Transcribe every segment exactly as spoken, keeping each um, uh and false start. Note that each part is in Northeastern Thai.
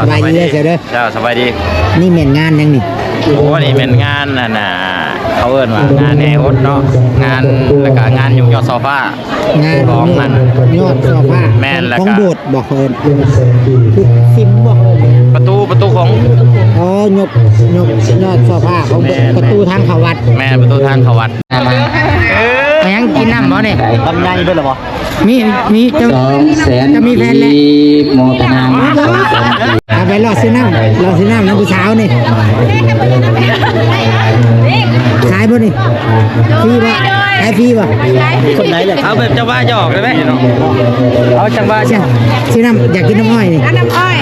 สบายดีเด้อเจ้าเด้อ เจ้าสบายดี นี่แม่นงานหยังนี่ โอ้ นี่แม่นงานนั่นน่ะ เขาเอิ้นว่างานแห่ฮดเนาะ งาน แล้วก็งานหยุกยอดซอฟ้า งาน ของนั่น ยอดซอฟ้า แม่น แล้วก็ ของโบสถ์บ่เอิ้น คือซิมบ่เอิ้น ประตู ประตูของ อ๋อ ยก ยกยอดซอฟ้าของโบสถ์ แม่น ประตูทางเข้าวัด แม่น ประตูทางเข้าวัด เออ ยังกินน้ำบ่นี่ ลำไยเบิดแล้วบ่ มี มี จะ สองแสน จะมีแฟนแล้ว กีบ โมทนา เอาไปรอซื้อน้ำ รอซื้อน้ำนะผู้สาวนี่ ขายบ่นี่ ฟรีบ่ ขายฟรีบ่ คนไหนเนี่ย เอาแบบเจ้าว่าหยอกได้ไหม เอาจังว่า ซื้อน้ำ อยากกินน้ำอ้อยนี่ น้ำอ้อย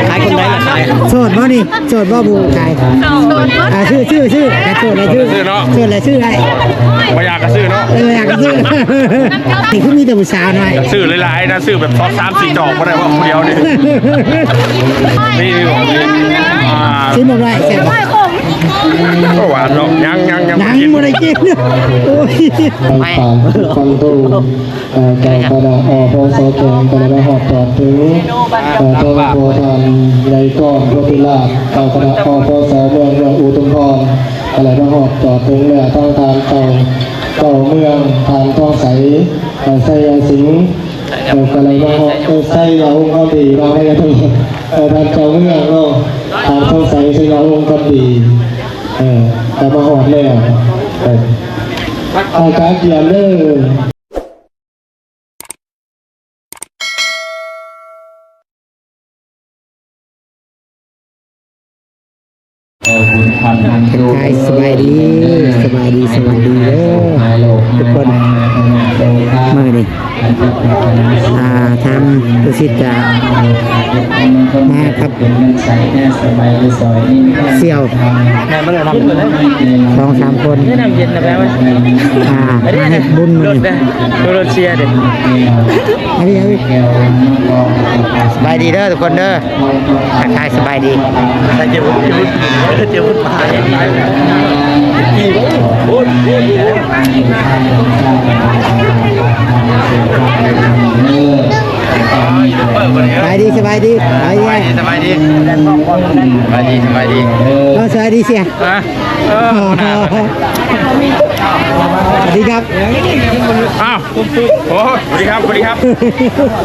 ขายคนไหนล่ะขาย โสดบ่นี่ โสดบ่ผู้ขาย โสด อ่า ซื้อ ซื้อ ซื้อ แต่โสดเลยซื้อ ซื้อเนาะ โสดเลยซื้อไอ้ บ่อยากก็ซื้อเนาะ เออ อยากก็ซื้อ นี่คือมีแต่ผู้สาวหน่อย ซื้อหลายๆนะ ซื้อแบบสองสามสี่จอกบ่ได้ว่าผู้เดียวนี่ นี่ อ่า ซื้อหมดเลยแซ่บบ่ ก็หวานเนาะ ยัง ยัง ยัง ยังบ่ได้กิน โอ้ย ไป ฟังตู้ เอ่อ เจ้าคณะ อพส แขวง ก็ได้มาฮอดจอดถึง เอ่อ ทางพ่อท่านใหญ่ก้อน โพธิราช เจ้าคณะ อพส เมือง เมืองอุทุมพร ก็ได้มาฮอดจอดถึงแล้ว ทางท่านเจ้า เจ้าเมือง ท่านทองใส เอ่อ ไสยสิงห์ เอ่อ ก็ได้มาฮอด เอ่อ ไสยาองค์คำดี มาให้กัน เอ่อ ท่านเจ้าเมืองเนาะ ท่านทองใส ไสยาองค์คำดี เอ่อ ก็มาฮอดแล้ว เอ่อ อาการเกียรติเด้อ ทักทายสบายดี สบายดี สวัสดีเด้อทุกคน มื้อนี้ อ่า ทางตุสิตจะมาครับ เสี่ยว สองสามคน อ่า มาเฮ็ดบุญมื้อนี้ รถเสียเด้ เอาดิ เอาดิ สบายดีเด้อทุกคนเด้อ ทักทายสบายดี ใส่เกียร์พุทธ เกียร์พุทธ เออ เกียร์พุทธมา สบายดี สบายดี สบายดี สบายดี สบายดี เออ สบายดีเสี่ย ฮะ เออ สวัสดีครับ อ้าว โอ้โห สวัสดีครับ สวัสดีครับ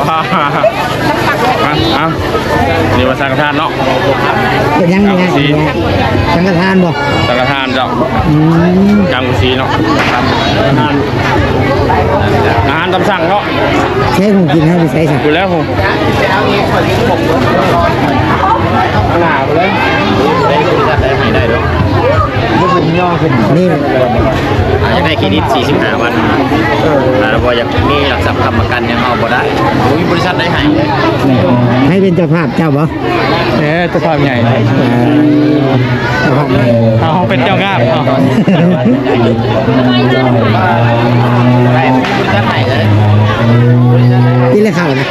มา เอา นี่มาสังฆทานเนาะ เป็นยังไง สังฆทาน สังฆทานบ่ สังฆทานเจ้า อืม จำกุศีเนาะ อาหาร อาหารตามสั่งเนาะ ใช้ของกินครับ ไปใช้สั่ง อยู่แล้ว หนาวเลย ได้บริษัทได้ให้ได้เด้อ นี่ อ่า อยากได้เครดิตสี่สิบห้าวัน เออ อ่า แล้วบ่อยากมีหลักทรัพย์ค้ำประกันหยังเอาบ่ได้ โอ้ย บริษัทได้ให้เลย ให้เป็นเจ้าภาพเจ้าบ่ เออ เจ้าภาพใหญ่ เออ เจ้าภาพใหญ่ เอาเป็นเจ้างาม เอา บริษัทให้เลย กินเลยข้าวนะ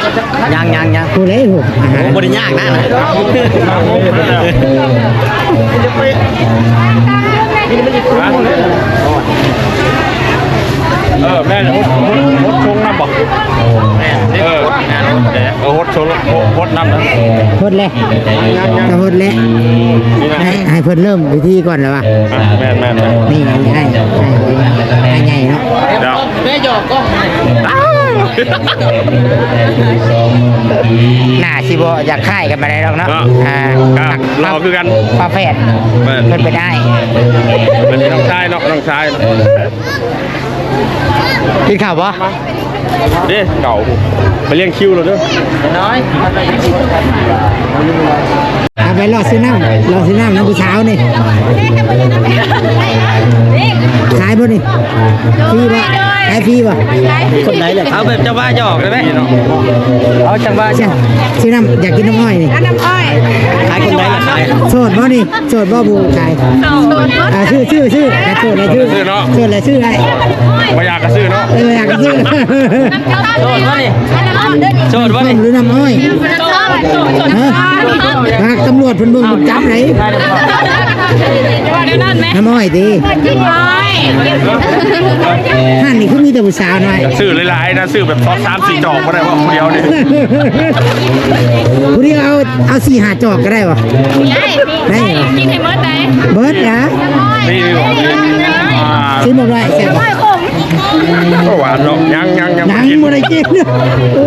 ยัง ยัง ยัง ผู้ใดผู้ อาหาร โอ้ บ่ได้ยากนะ เออ แม่น ฮด ฮด ฮดชงน้ำบ่ เออ เออ ฮดชง ฮด ฮดน้ำนะ ฮดเลย ยัง ยัง จะฮดเลย นี่นะ ให้ ให้เพิ่นเริ่มพิธีก่อนแล้ววะ อ่ะ แม่น แม่น แม่น นี่ ให้ ให้ ให้ใหญ่เนาะ เดี๋ยว หน้าสิบ่อยากคล้ายกันปานใดดอกเนาะ เนาะ อ่า ครับ หล่อคือกัน ฝาแฝด แม่น เพิ่นเป็นอ้าย เป็นน้องชายเนาะ น้องชาย กินข้าวบ่ เด้ เก่า ไปเลี้ยงคิวเราเด้อ น้อย เอาไปรอซื้อน้ำ รอซื้อน้ำนะผู้สาวนี่ ขายบ่นี่ ฟรีบ่ ขายฟรีบ่ คนไหนเนี่ย เอาแบบจังหวะหยอกได้ไหม เอาจังหวะหยอก ซื้อน้ำ อยากกินน้ำอ้อยนี่ น้ำอ้อย ขายคนไหนเนี่ย ขาย โสดบ่นี่ โสดบ่ผู้ขาย โสด อ่า ซื้อ ซื้อ ซื้อ อ่ะ โสดเลยซื้อ ซื้อเนาะ โสดเลยซื้อให้ บ่อยากก็ซื้อเนาะ เออ อยากก็ซื้อ โสดบ่นี่ โสดบ่นี่ หรือน้ำอ้อย ฮะ หากตำรวจเพิ่นเบิ่งเพิ่นจับไหน น้ำอ้อยติ น้ำอ้อย ห้านนี่คือมีแต่ผู้สาวน้อย ซื้อหลายๆนะ ซื้อแบบสองสามสี่จอกก็ได้ว่าผู้เดียวนี่ ผู้เดียวเอา เอาสี่ห้าจอกก็ได้วะ ได้ ได้เหรอ กินให้หมดได้ เบิดนะ นี่บอกนี่ อ่า ชิมหมดไว้แซ่บบ่ ก็หวานเนาะ ยังยังยัง ยังบ่ได้กิน โอ้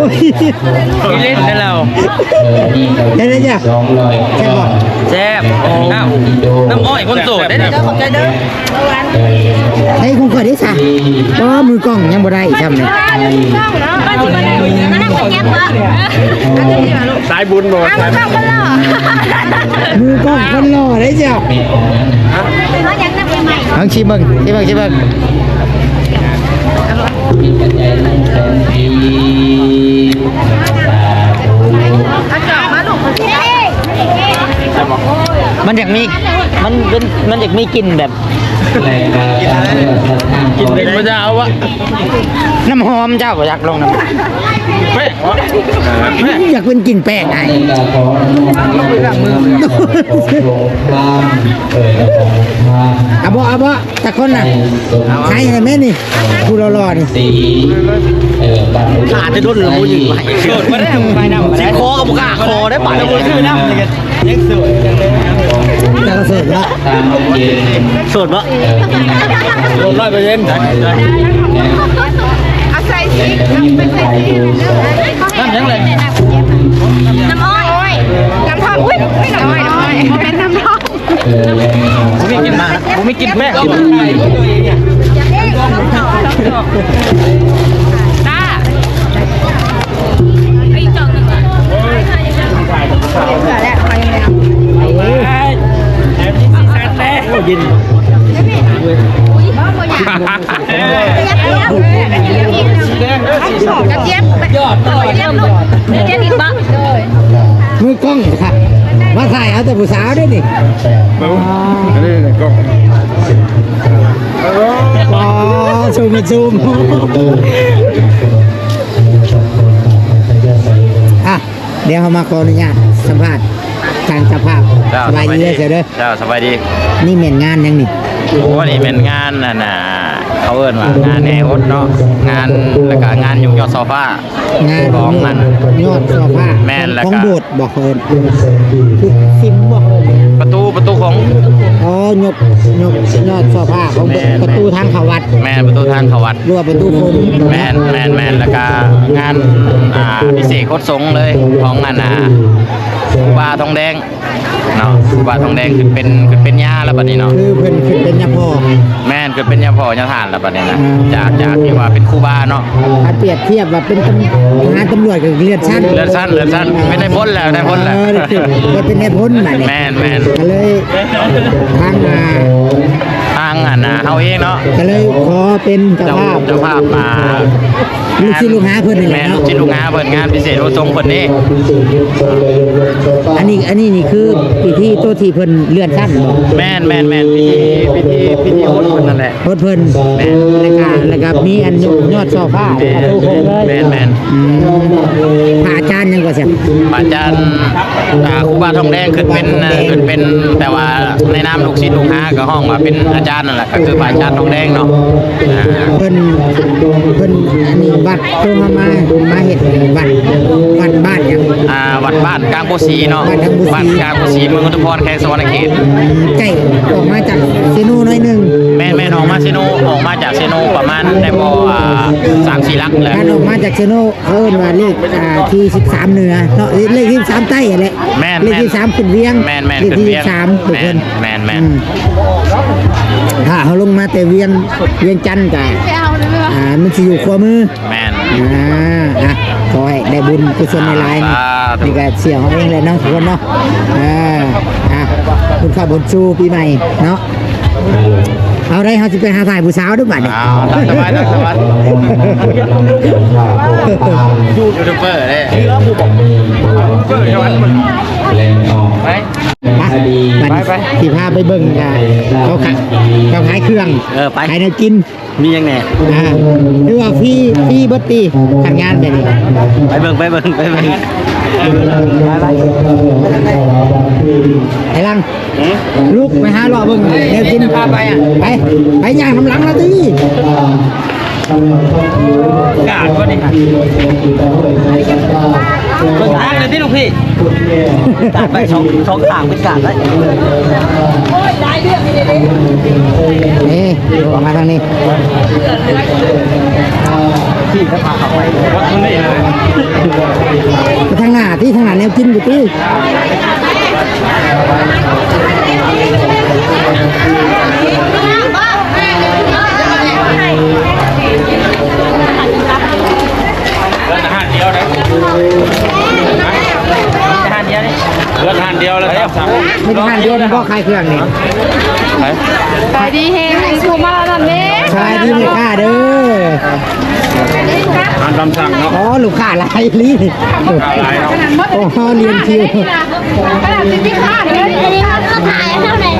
ย เล่นนะเรา ได้เลยจ้ะ แซ่บบ่ แซ่บ อ้าว น้ำอ้อยคนโสดได้เนี่ย ขอบใจเด้อ เฮ้ย ของข่อยได้ซะ ก็มือกล้องยังบ่ได้อีกซ้ำนี่ สายบุญบ่ มือกล้องคนหล่อได้เจ้า ลองชิมเบิ่ง ชิมเบิ่ง ชิมเบิ่ง มันอยากมี มันเป็น มันอยากมีกลิ่นแบบ กินเป็นพระเจ้าอะ น้ำหอมเจ้าก็อยากลงน้ำ แป้งวะ แป้ง อยากเป็นกลิ่นแป้งไอ้ เอาบ่ เอาบ่ แต่คนน่ะ ใครให้แม่นี่ ผู้หล่อๆนี่ ขาดจะด้นละมุนอยู่ โสดบ่ได้ ไปนำ สิขอกับบ่กล้าขอได้ ปานละมุนคือน้ำเลยกัน ยังโสด แต่ก็โสดละ โสดบ่ โสดร้อยเปอร์เซ็นต์ เอาใส่สิ น้ำยังไง น้ำอ้อย น้ำทอง อุ้ย น้ำอ้อย น้ำอ้อย บ่แม่นน้ำทอง ผมไม่กินมาก ผมไม่กินแป้ง จ้า อีกจอกหนึ่งอ่ะ โอ้ย เย็น กระเจี๊ยบ กระเจี๊ยบลูก กระเจี๊ยบอีกบ้าง มือกล้องค่ะ มาถ่ายเอาแต่ผู้สาวด้วยนี่ เบิ่ง อันนี้กล้อง อ๋อ ซูม ซูม อ่ะ เดี๋ยวเรามาขออนุญาตสัมภาษณ์ทางเจ้าภาพ เจ้า สบายดีเด้อ สบายดี เจ้าเด้อ เจ้า สบายดี นี่แม่นงานหยังนี่ โอ้ นี่แม่นงานนั่นน่ะ เขาเอิ้นว่างานแห่ฮดเนาะ งาน แล้วก็งานยกยอดซอฟ้า งาน ของนั่น ยอดซอฟ้า แม่น แล้วก็ ของโบสถ์ บอกเพิ่น คือซิมบอกเพิ่น ประตู ประตูของ อ๋อ ยก ยก ยอดซอฟ้าของ แม่น ประตูทางเข้าวัด แม่น ประตูทางเข้าวัด หรือว่าประตูโขง แม่น แม่น แม่น แล้วก็งาน อ่า พิเศษโคตรสงเลย ของงาน อ่า ครูบาทองแดง เนาะ ครูบาทองแดงขึ้นเป็น ขึ้นเป็นญาแล้วบัดนี้เนาะ คือเพิ่นขึ้นเป็นญาพ่อ แม่น ขึ้นเป็นญาพ่อญาทานแล้วบัดนี้นะ อืม จาก จากที่ว่าเป็นครูบาเนาะ ถ้าเปรียบเทียบว่าเป็นตำ- ทหารตำรวจก็เลื่อนชั้น เลื่อนชั้น เลื่อนชั้น เป็นนายพลแล้ว นายพลแล้ว เออ เป็นนายพลน่ะนี่ แม่น แม่น ก็เลยทางมา ทางอันน่ะ เฮาเองเนาะ ก็เลยขอเป็นเจ้าภาพ เจ้า เจ้าภาพมา ลูกศิษย์ลูกหาเพิ่นนี่แหละ แม่น เนาะ ลูกศิษย์ลูกหาเพิ่น งานพิเศษโอทรงเพิ่นนี่ อันนี้ อันนี้นี่คือพิธีตัวที่เพิ่นเลื่อนชั้นบ่ แม่น แม่น แม่น พิธี พิธี พิธีโอทเพิ่นนั่นแหละ โอทเพิ่น แม่น แล้วก็ แล้วก็มีอันยอดซอฟ้า ประตูโขงเลย แม่น แม่น อืม พระอาจารย์หยังก็ซั่น พระอาจารย์ อ่า ครูบาทองแดงขึ้นเป็น ครูบาทองแดง ขึ้นเป็น แต่ว่าในนามลูกศิษย์ลูกหาก็ฮ้องว่าเป็นอาจารย์นั่นแหละ ก็คือพระอาจารย์ทองแดงเนาะ อ่า เพิ่น เพิ่น อันนี้วัดตัวมา มาเฮ็ดวัด วัดบ้านหยัง อ่า วัดบ้านกลางโพสีเนาะ บ้านกลางโพสี บ้านกลางโพสี เมืองอุทุมพร แขวงสะหวันนะเขต อืม ใกล้ออกมาจากเซโนหน่อยหนึ่ง แม่น แม่น ออกมาเซโน ออกมาจากเซโนประมาณได้บ่ อ่า สามสี่หลักแหละ ถ้าออกมาจากเซโน เขาเอิ้นว่าเลข อ่า ที่สิบสามเหนือเนาะ เลขที่สิบสามใต้แหละ แม่น เลขที่ แม่น สิบสามขึ้นเวียง แม่น แม่น เลขที่ ขึ้นเวียง สิบสาม แม่น แม่น แม่น อืม ถ้าเขาลงมาแต่เวียง เวียงจันทน์กะ อ่า มันสิอยู่ขวามือ แม่น อ่า อ่ะ ขอให้ได้บุญกุศลหลายๆ สาธุ นี่ก็เสี่ยวเองแหละเนาะทุกคนเนาะ อ่า อ่ะ บุญเข้าบุญสู่ปีใหม่เนาะ เอาได้ เฮาสิไปหาถ่ายผู้สาวเด้อบัดนี้ อ้าว ตามสบาย ตามสบาย ยูทูบเบอร์เด้ ยูทูบเบอร์จังหวัดมัน ไป ไป บัดนี้ ไป ไป สิพาไปเบิ่ง อ่า เขาขาย เขาขายเครื่อง เออ ไป ขายแนวกิน มีหยังแหน่ อ่า หรือว่าฟรี ฟรีเบิดติ คันงานแบบนี้ ไปเบิ่ง ไปเบิ่ง ไปเบิ่ง ไป ไป ไอ้หลัง หืม ลุกไปหาเลาะเบิ่งแนวกิน พาไปอะ ไป ไปย่างนำหลังลาวติ กาดบ่นี่ เบิ่งทางเลยติลูกพี่ กาดไปสอง สองข้างเป็นกาดเลย นี่ ออกมาทางนี้ พี่ก็พาเขาไป ไปทางหน้าติ ทางหน้าแนวกินอยู่ติ ร้านอาหารเดียวนะ อาหารเดียวนี่ ร้านอาหารเดียวแล้วครับ มีอาหารเดียวมันก็ขายเครื่องนี่ ขายดีแฮง ผู้มาแล้วนั่นเด้ ขายดีแม่ค้าเด้อ อาหารตามสั่งเนาะ อ๋อ ลูกค้าหลายอีหลี ลูกค้าหลายเนาะ โอ้โห เรียนคิว ขนาดสิบปีข้าเลย อันนี้มันก็ถ่ายเท่าไหร่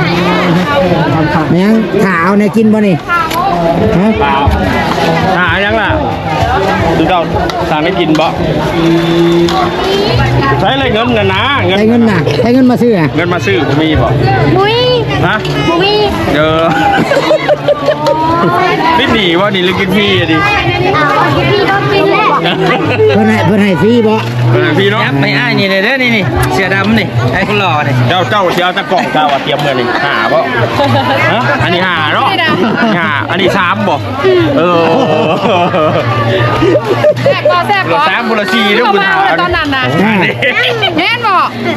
ถ่าย แม่ง ถ้าเอาแนวกินบ่นี่ ฮะ เปล่า หาหยังล่ะ คือเจ้าสั่งให้กินบ่ ใช้อะไรเงินน่ะนะ เงิน ใช้เงินน่ะ ใช้เงินมาซื้ออะ เงินมาซื้อบ่มีบ่ มุ้ย ฮะ มุ้ย เออ ติดหนี้บ่นี่ หรือกินฟรีอะดิ เอา พี่ต้องกินแหละ เพิ่นให้ เพิ่นให้ฟรีบ่ เออ พี่เนาะ ยับไปอ้ายนี่เลยเด้อ นี่ นี่ เสื้อดำนี่ ไอ้คนหล่อนี่ เจ้า เจ้าสิเอาจักกล่อง เจ้าอะเตรียมเงินนี่ ห้าบ่ ฮะ อันนี้ห้าเนาะ นี่นะ ห้า อันนี้สามบ่ เออ แซ่บบ่ แซ่บบ่ สามคนละสี่เด้อ ผู้ถาม ตอนนั้นนะ แม่นบ่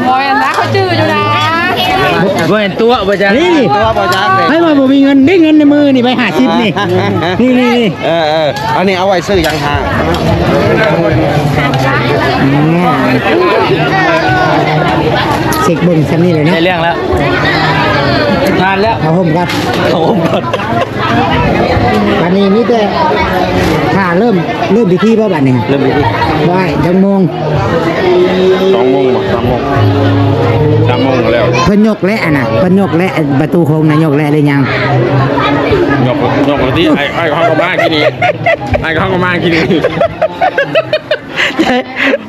บ่แม่นนะ เขาจื้ออยู่นะ บ่เห็นตัวบ่จ๊ะ นี่ ตัวบ่จ๊ะ ให้ว่าบ่มีเงิน ได้เงินในมือนี่ ใบห้าสิบนี่ นี่ นี่ นี่ เออ เออ อันนี้เอาไว้ซื้อหยังทา อืม เช็คเบิ่งซ้ำนี่เลยเนาะ ได้เรื่องแล้ว ผ่านแล้ว เอาผมก่อน เอาผมก่อน บัดนี้มีแต่ ถ้าเริ่ม เริ่มพิธีบ่บัดนี้ เริ่มพิธี บ่อ้าย จักโมง สองโมงบ่ สามโมง สามโมงก็แล้ว เพิ่นยกแล้วอะนะ เพิ่นยกแล้ว ประตูโค้งนะ ยกแล้วหรือยัง ยก ยกแล้วติ อ้าย อ้ายเขาก็มากินนี่ อ้ายเขาก็มากินนี่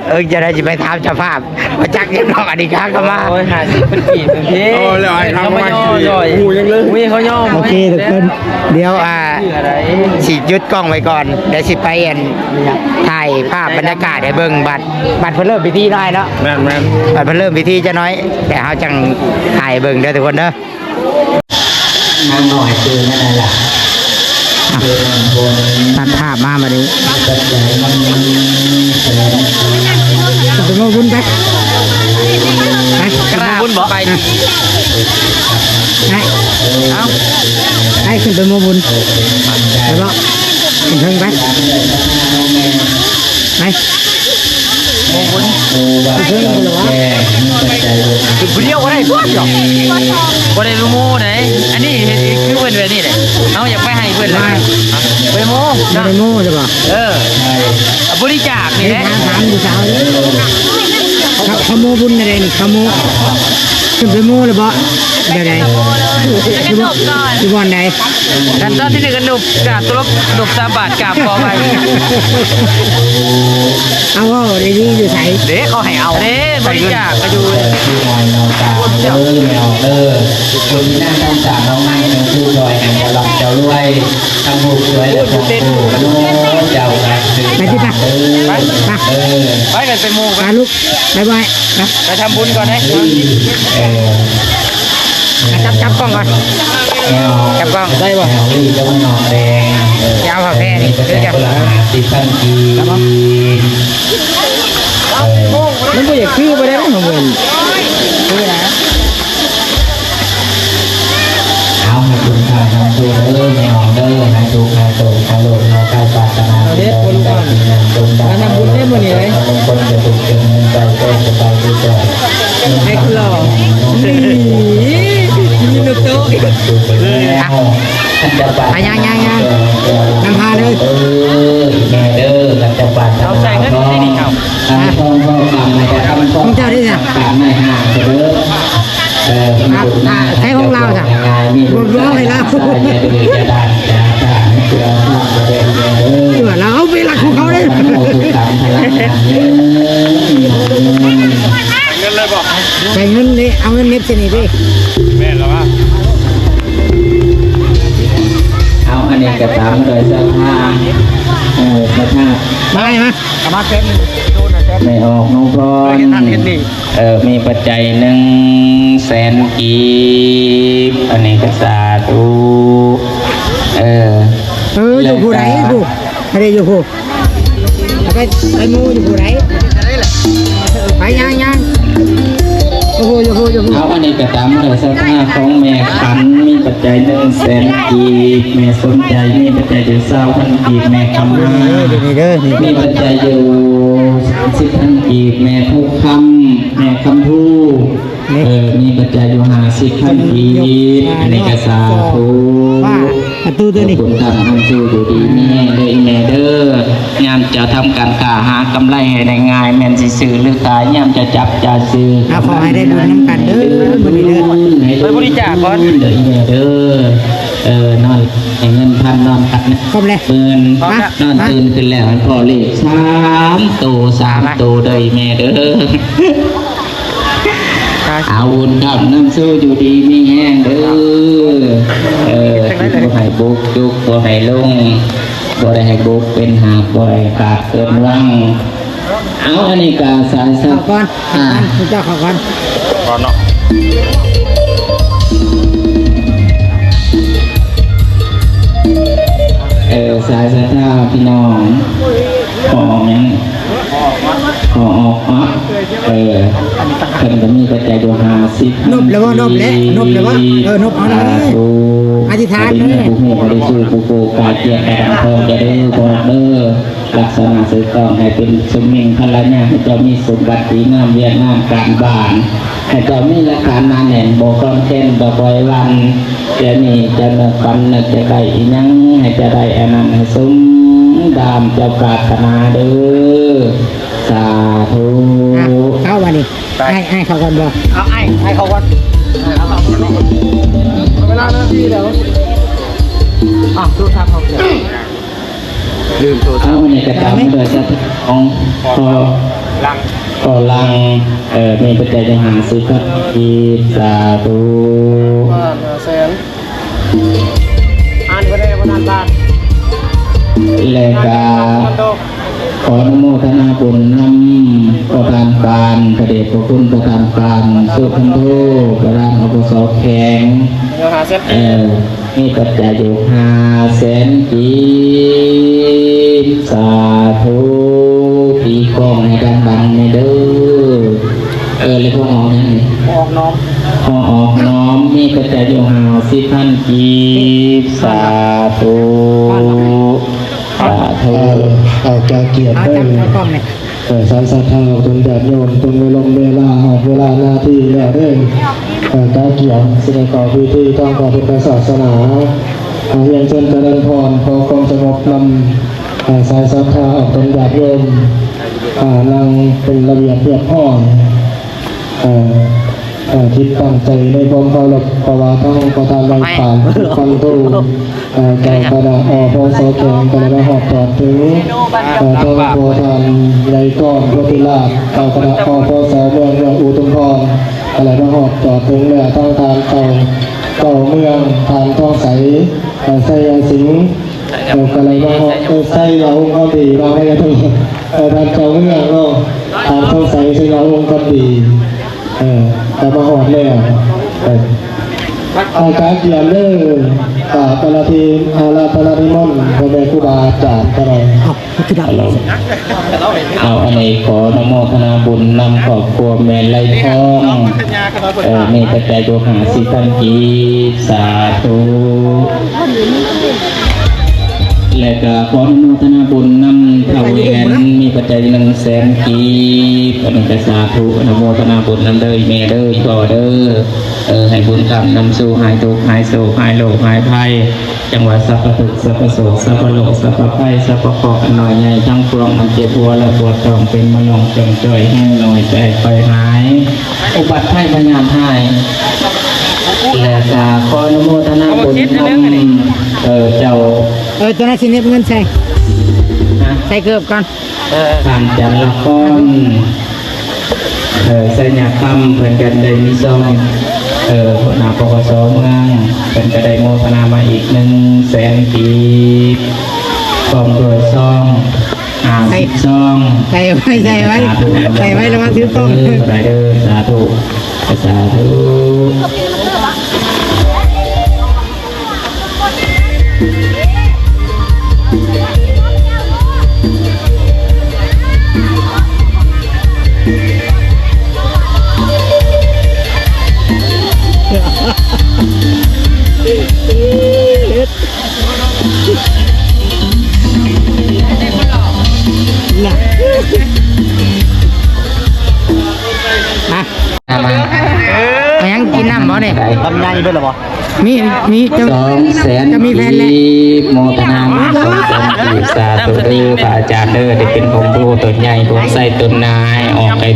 เออ จะได้สิไปถามเจ้าภาพ มาจักเรียกน้องอันนี้ครับก็มา โอ้ย ห้าสิบเพิ่นกีบเพิ่นพี่ โอ้ แล้วไอ้คำว่า เขามาย่อหน่อย หมู่ยังเลย อุ้ย เขาย่อ โอเค ทุกคน เดี๋ยว อ่า ชื่ออะไร สิหยุดกล้องไว้ก่อน เดี๋ยวสิไปอัน ถ่ายภาพบรรยากาศให้เบิ่ง บัด บัดเพิ่นเริ่มพิธีหน่อยเนาะ แม่นๆ บัดเพิ่นเริ่มพิธีจะน้อย แต่เฮาจังถ่ายเบิ่งเด้อทุกคนเด้อ นางน้อยคือนั่นแหละ อ่ะ ตัดภาพมาบัดนี้ ไปโม้บุญไป ไป กราบบุญบ่ ไป ไป เอ้า ไปขึ้นไปโม้บุญ ไปบ่ ขึ้นเทิงไป ไป โมงคน คือผู้เดียวบ่ได้ตัวเดียว บ่ได้รู้หมู่ไหน อันนี้เฮ็ดคือเพิ่นแบบนี้แหละ เฮาอยากไปให้เพิ่นหลาย ไปโม บ่ได้โม้ใช่ปะ เออ บริจาคนี่แหละ ถาม ถามผู้สาวนี่ เขา เขาโม้บุญอะไรนี่ เขาโม้ ขึ้นไปโม้เลยบ่ แบบไหน อยู่บ่อน อยู่บ่อนไหน ขั้นตอนที่หนึ่งก็หนุบกราบตลบหนุบสามบาทกราบขอไป เอาว่าในนี้อยู่ไส เด้เขาให้เอา เด้บริจาคก็อยู่ เด้อแม่ออกเด้อ คนที่นั่งต้องสามน้องไม้น้องผู้ซอยแห่งหมอลำเจ้ารวย ทั้งผู้สวยและของผู้มโนเจ้าครับ ไปที่ปะ เออ ไป เออ ไปกันไปหมู่กัน ไปลูก บ๊ายบาย นะ ไปทำบุญก่อนนะ เออ จับ จับกล้องก่อน แนว จับกล้อง ได้ปะ แนวรีดแล้วมันนอนแดง เออ จะเอาผักแพรนี่ นี่ก็ หรือจะ แต่คนละห้าสิบพันกีบ เออ มันบ่อยากซื้อไปได้ของเพิ่น ซื้อนะ เอาให้คุณค่าทำตัวเด้อแม่น้องเด้อ ให้ทุกข์ให้โศกให้โรคให้ภัยปรารถนาสิ่งใดสิ่งใดสิ่งนั้นจงได้ อันนั้นบุญได้มื้อนี้เลย มงคลจะถูกเกินเงินใจแก้สบายดีใจ ให้คุณหล่อ นี่ มีนกโต๊ะ แล้ว อ่ะ ย่าง ย่าง ย่าง นำพาเลย เออ แม่เด้อ กันจะปรารถนา เอาใส่เงินที่นี่เอา อันนี้ของพ่อกรรมนะครับ มันของ ของเจ้าได้จ้ะ กรรมนายห้างเด้อ เออ อ่ะ อ่ะ ใช้ของเราจ้ะ ง่ายๆ มี บนร้องให้เรา อย่าดื้ออย่าด้านอย่าด้าน เออ เราเอาไปหลักของเขาเลย เงินเลยบ่ ใส่เงินนี่ เอาเงินเน็บใส่นี่ดิ แม่นแล้ววะ เอาอันนี้ก็ตามโดยสภา เออ สภา มาไงมา เอามาเซ็นดูหน่อยเซ็น ไม่ออกน้องพร เห็นนั่นเห็นนี่ เออ มีปัจจัยหนึ่งแสนกีบ อันนี้ก็สาธุ เออ เออ อยู่ผู้ใดผู้ ไม่ได้อยู่ผู้ ไป ไปหมู่อยู่ผู้ใด ไปย่างย่าง โอ้โห อยู่ผู้ อยู่ผู้ เอาอันนี้ก็ตามเลยสภาของแม่ขัน มีปัจจัยหนึ่งแสนกีบ แม่สนใจ มีปัจจัยอยู่เศร้าพันกีบ แม่คำมา เออ อยู่นี่เด้อ นี่ มีปัจจัยอยู่สามสิบพันกีบ แม่ผู้คำ แม่คำผู้ นี่ เออ มีปัจจัยอยู่ห้าสิบพันกีบ อันนี้ก็สาธุ ว่าประตูตัวนี้ ขอบคุณท่านทั้งผู้อยู่ดีมีแฮงเด้ออีแม่เด้อ ยามจะทำการค้าหากำไรให้ได้ง่าย แม่นสิซื้อหรือขาย ยามจะจับจะซื้อ เอาขอให้ได้บุญนำกันเด้อมื้อนี้เด้อ ให้ได้บุญ ไปบริจาคก่อน เด้ออีแม่เด้อ เออ นอนให้เงินพัน นอนพัน ครบแล้ว หมื่น พร้อมแล้ว นอนตื่นขึ้นแล้วให้พ่อเลขสามตัว สามตัวเด้ออีแม่เด้อ เอาบุญคำนำสู่อยู่ดีมีแฮงเด้อ เออ บ่ให้บุกจุก บ่ให้ลง บ่ได้ให้บุกเป็นหาบ บ่ให้ขาดเกินวัง เอาอันนี้ก็สายสั เข้า ต ก่อน อ่า เข้าก่อน เจ้าเข้าก่อน ก่อนเนาะ เออ สายศรัทธาพี่น้อง ขอหยัง ขอออกอ่ะ เออ เพิ่นก็มีปัจจัยอยู่ห้าสิบ นบแล้วบ่ นบแล้ว นบแล้วบ่ เออ นบเอาเลย สาธุ อธิษฐานเลย ผู้มีผู้รู้ผู้โกกาเกียรติกระดังทองจะได้บอกเด้อ ลักษณะสืบต่อให้เป็นสมิงภรรยา ให้เจ้ามีสมบัติดีงามเวียกงามการบ้าน ให้เจ้ามีหลักฐานหนาแน่น บ่คลอนแคลน บ่ปล่อยวัน เดี๋ยวนี้จะนึกฝันนึกจะได้อีหยัง ให้จะได้อันนั้นให้สมดามเจ้าปรารถนาเด้อ สาธุ อ่ะ เข้ามานี่ ไป ให้ ให้เขาก่อนบ่ เอาไอ้ ให้เขาก่อน เอาเวลาหน้าที่แล้ว อ่ะ ดูทางเขาเสีย ลืมโทรศัพท์ เอาอันนี้ก็ตามโดยสะของ ขอ ลัง ขอลัง เอ่อ มีปัจจัยจะหาซื้อครับ อีสาธุ ห้าแสน อ่านไปได้ประมาณบาท และกา ขออนุโมทนาบุญนำประธานปาน พระเดชพระคุณประธานปาน สุขันโท ประธาน อปส แขวง เดี๋ยวหาเซ็ต เอ่อ มีปัจจัยอยู่ห้าแสนกีบ สาธุ ตีกลองให้ดังๆ ในเด้อ เออ เลยพวกออกยังไง ออกน้อม พอออกน้อม มีปัจจัยอยู่ห้าสิบพันกีบ สาธุ สาธุ เอ่อ เอากาเกียรติ เอา เด้อ จับเอากล้องหน่อย เอ่อ สายศรัทธาของญาติโยม ตรงเวลา เวลา ออกเวลาหน้าที่แล้วเด้อ เอ่อ กาเกียรติ สิได้ก่อพิธีทางพระพุทธศาสนา อ่า เรียนเชิญเจริญพร ขอความสงบนำ อ่า สายศรัทธาของญาติโยม อ่า นั่งเป็นระเบียบเรียบร้อย เอ่อ เอ่อ คิดตั้งใจในความเคารพ เพราะว่าทั้งประธานวังปาน ฟันตู้ เอ่อ เจ้าคณะ อพส แขวง ก็ได้มาฮอดจอดถึง เอ่อ ทั้งประธานใหญ่ก้อนโพธิราช เจ้าคณะ อพส เมือง เมืองอุทุมพร ก็ได้มาฮอดจอดถึงแล้ว ทั้งทางเก่า เก่าเมือง ทางทองใส เอ่อ ชัยสิงห์ เอ่อ ก็ได้มาฮอด เอ่อ ชัยยาองค์คำดี มาให้กันทุก เอ่อ ทางเก่าเมืองเนาะ ทางทองใส ชัยยาองค์คำดี เออ แต่มาฮอดแล้ว เออ อาการเกียรติเด้อ อ่า เจ้าหน้าที่อาราธนานิมนต์ พ่อแม่ครูบาอาจารย์ก็ได้ เอา เอา อันนี้ขออนุโมทนาบุญนำครอบครัวแม่ไลทอง เออ มีปัจจัยอยู่ห้าสิบพันกีบ สาธุ และก็ขออนุโมทนาบุญนำเฒ่าแหวน มีปัจจัยหนึ่งแสนกีบ อันนี้ก็สาธุ อนุโมทนาบุญนำเด้อ แม่เด้อ พ่อเด้อ เออ ให้บุญคำนำสู่ หายทุกข์ หายโศก หายโรค หายภัย จังหวัดสัพพทุกข์ สัพพโศก สัพพโรค สัพพภัย สัพพเคราะห์ อันน้อยใหญ่ทั้งปวง อันเจ็บหัวและปวดท้อง เป็นมะเร็ง จงจ่อยแห้ง น้อยใจไปหาย อุบัติภัยพยาธิหาย และก็ขออนุโมทนาบุญนำ เอ่อ เจ้า เออ ตัวนั้นสิเหน็บเงินใส่ ใส่เกือบก่อน เออ ผ่านจันทร์ละคร เออ ไสยคำ เพิ่นก็ได้มีซอง เออ หัวหน้า ปกส เมือง เพิ่นก็ได้โมทนามาอีก หนึ่งแสน กีบ พร้อมด้วยซอง ห้าสิบ ซอง ใส่ไว้ ใส่ไว้ สาธุ ใส่ไว้ ระวังถือกล้อง เออ สาธุ สาธุ สาธุ อ่ะ เอามา เอายังกินน้ำบ่เนี่ย ลำไยเพิ่นเหรอบ่ มี มีจะ สองแสน จะมีแฟนแล้ว กีบ โมทนามา สองแสน กีบ สาธุเด้อ พระอาจารย์เด้อ ได้เป็นของครูตนใหญ่ ตนไส้ตนนาย ออกให้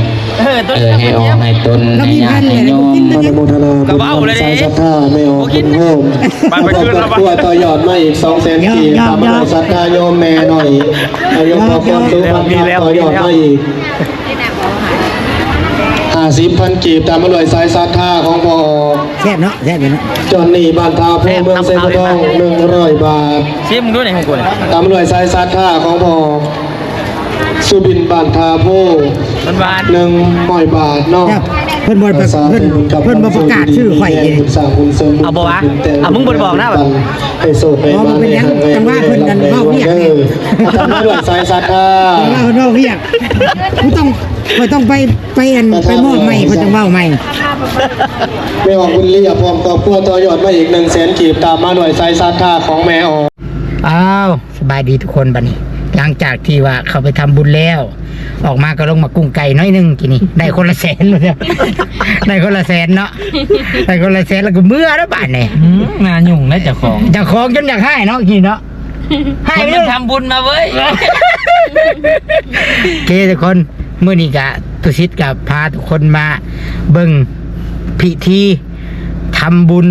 เออ ให้ออกให้ตน ให้ญาติให้โยม อนุโมทนาบุญนำสายศรัทธาแม่ออกบุญโฮม ไปไปคืนแล้วปะ ครอบครัวต่อยอดมาอีก สองแสน กีบ ยอม ยอม ตามมาด้วยศรัทธาโยมแม่หน่อย อายุพอควรสุขภาพต่อยอดมาอีก ห้าสิบพัน กีบ ตามมาด้วยสายศรัทธาของพ่อ แซ่บเนาะ แซ่บอยู่เนาะ จอห์นนี่ บ้านท่าโพ เมืองไซโพธิ์ทอง หนึ่งร้อย บาท ชิมดูหน่อยของกูเนี่ย ตามมาด้วยสายศรัทธาของพ่อ สุบิน บ้านท่าโพ มันหวาน หนึ่งร้อย บาทเนาะ เพิ่นบ่ประ สาธุ เพิ่น บุญกับ เพิ่นบ่ประกาศชื่อข่อยเด้ บุญสร้างบุญเสริมบุญ เอาบ่วะ บุญแต่ง เอามึงบ่บอกนะ ให้โชคให้ อ๋อ บ่เป็นหยัง ให้ จังหวะเพิ่นนั่นเว้าเวียก เด้อ ตามมาด้วยสายศรัทธา จังหวะเพิ่นเว้าเวียก กูต้อง ข้อยต้องไป ไปอัน ไปมอบใหม่ เพิ่นจังเว้าใหม่ แม่ออกบุญเลียพร้อมครอบครัวต่อยอดมาอีก หนึ่งแสน กีบ ตามมาด้วยสายศรัทธาของแม่ออก อ้าว สบายดีทุกคนบัดนี้ หลังจากที่ว่าเขาไปทำบุญแล้ว ออกมาก็ลงมากุ้งไก่น้อยหนึ่งทีนี้ ได้คนละแสนเลย ได้คนละแสนเนาะ ได้คนละแสนแล้วก็เมือแล้วบาดนี่ อืม น่ายุ่งนะเจ้าของ เจ้าของจนอยากให้เนาะ กินเนาะ ให้ คน เล มัน ย ทำบุญมาเว้ย โอเคทุกคน มื้อนี้กะตุสิทธิ์กะพาทุกคนมาเบิ่งพิธีทำบุญ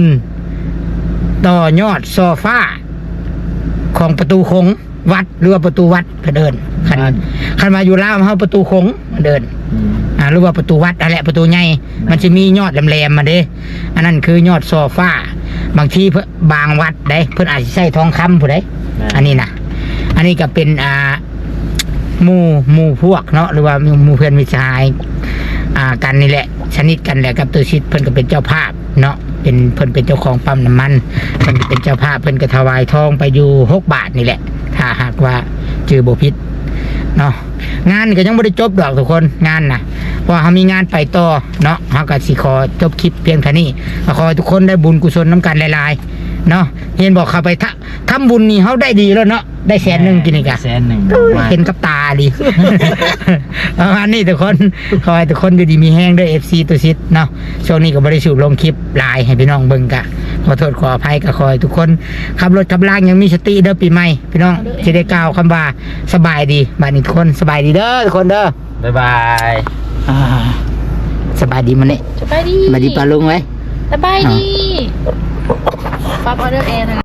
ต่อยอดซอฟ้าของประตูโขงวัด หรือว่าประตูวัดเพิ่นเอิ้น คัน อ่า คันมาอยู่ลาวเฮาประตูโขงเพิ่นเอิ้น อืม อ่า หรือว่าประตูวัดนั่นแหละ ประตูใหญ่ มันสิมียอดแหลมๆมาเด้ อันนั้นคือยอดซอฟ้า บางทีเพิ่น บางวัดเด้ เพิ่นอาจสิใช้ทองคำพู้นเด้ อ่า อันนี้นะ อันนี้ก็เป็น อ่า หมู่ หมู่พวกเนาะ หรือว่าหมู่เพื่อนมิตรสหาย อ่า กันนี่แหละ สนิทกันแหละกับตุสิทธิ์ เพิ่นก็เป็นเจ้าภาพเนาะ เป็น เพิ่นเป็นเจ้าของปั๊มน้ำมัน เพิ่นก็เป็นเจ้าภาพ เพิ่นก็ถวายทองไปอยู่หกบาทนี่แหละ ถ้าหากว่าชื่อบ่ผิดเนาะ งานนี่ก็ยังบ่ได้จบดอกทุกคน งานน่ะ เพราะว่าเฮามีงานไปต่อเนาะ เฮาก็สิขอจบคลิปเพียงเท่านี้ ก็ขอให้ทุกคนได้บุญกุศลนำกันหลายๆ เนาะ เห็นบอกเขาไปทะ ทำบุญนี่เฮาได้ดีแล้วเนาะ ได้แสนหนึ่งกินนี่กะ แสนหนึ่ง เห็นกับตาดี ประมาณนี้ทุกคน ขอให้ทุกคนอยู่ดีมีแฮงเด้อ เอฟซี ตุสิทธิ์เนาะ ช่วงนี้ก็บ่ได้สูบลงคลิปหลายให้พี่น้องเบิ่งกะ ขอโทษขออภัย ก็ขอให้ทุกคนขับรถขับลายังมีสติเด้อปีใหม่ พี่น้อง สิได้กล่าวคำว่าสบายดี บัดนี้ทุกคนสบายดีเด้อทุกคนเด้อ บ๊ายบาย อ่า สบายดีมื้อนี้ สบายดี สบายดีป้าลุงเว้ย สบายดี อ่า ปรับออเดอร์แอร์นะ